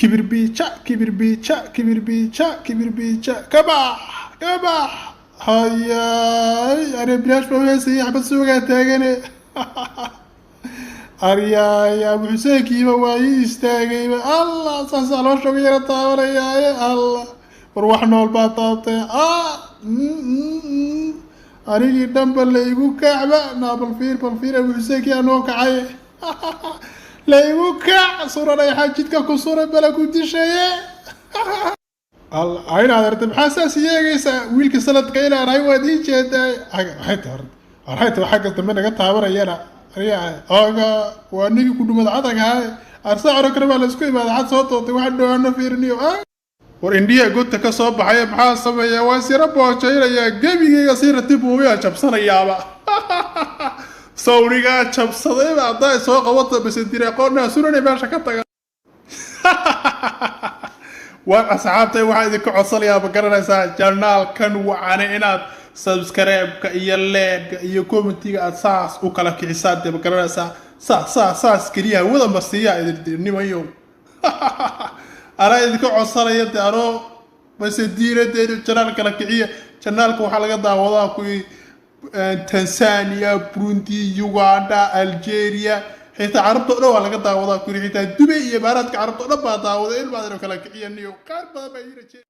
Kibir biija, kibir biija, kibir biija, kibir biija, kabax kabax. Hayaay, are bilaash baa heesaya, xabad suugaa taagane. Aryaay, Abu Xuseenkiiba waa ii istaagayba. Allah, saas caloosha uga yara taabanayaaye. Allah, war wax nool baa taabtay. Anigii dhanba la igu kacba naa. Bal fiir, bal fiir, Abu Xuseenkii anoo kacay la igu kac suranay, jidka ku suray, bala ku dishaye. Ayna adeerta, maxaa saas yeegaysaa? Wiilka sanadka inaan ahay waad ii jeedaa. Maxay tahay? Maxay tahay xagga dambe naga taabanayana? Oga, waa nigii ku dhumad cadagahay. Arsaa coro kale baa la isku imaada, xad soo tootay, waxaan dhowaano fiiriniyo. War indhiya godta ka soo baxaya, maxaa sameeya? Waa sira boojaynayaa gebigayga, si ratib uuyaa jabsanayaaba, sawrigaa jabsadayba. Haddaa soo qabata basedire qoonaa suranay, meesha ka taga. Waan asxaabtay, waxaa idinka codsanayaa, ma garanaysaa, channelkan wacane inaad subscribe-ka iyo like-ga iyo commentiga aad saas u kala kicisaan dee, ma garanaysaa, saas saas saas keliya hawada marsiiyaa idin nimayo. Anaa idinka codsanaya dee, anoo basediina dee channel kala kiciya. Channelka waxaa laga daawadaa kuwii Tanzania, Burundi, Uganda, Algeria, xitaa Carabta o dhan waa laga daawadaa kuri, xitaa Dubay iyo Imaaraadka Carabta o dhan baa daawaday. Ilmaadino kala kiciya niyo, qaar badan baa ii rajeey.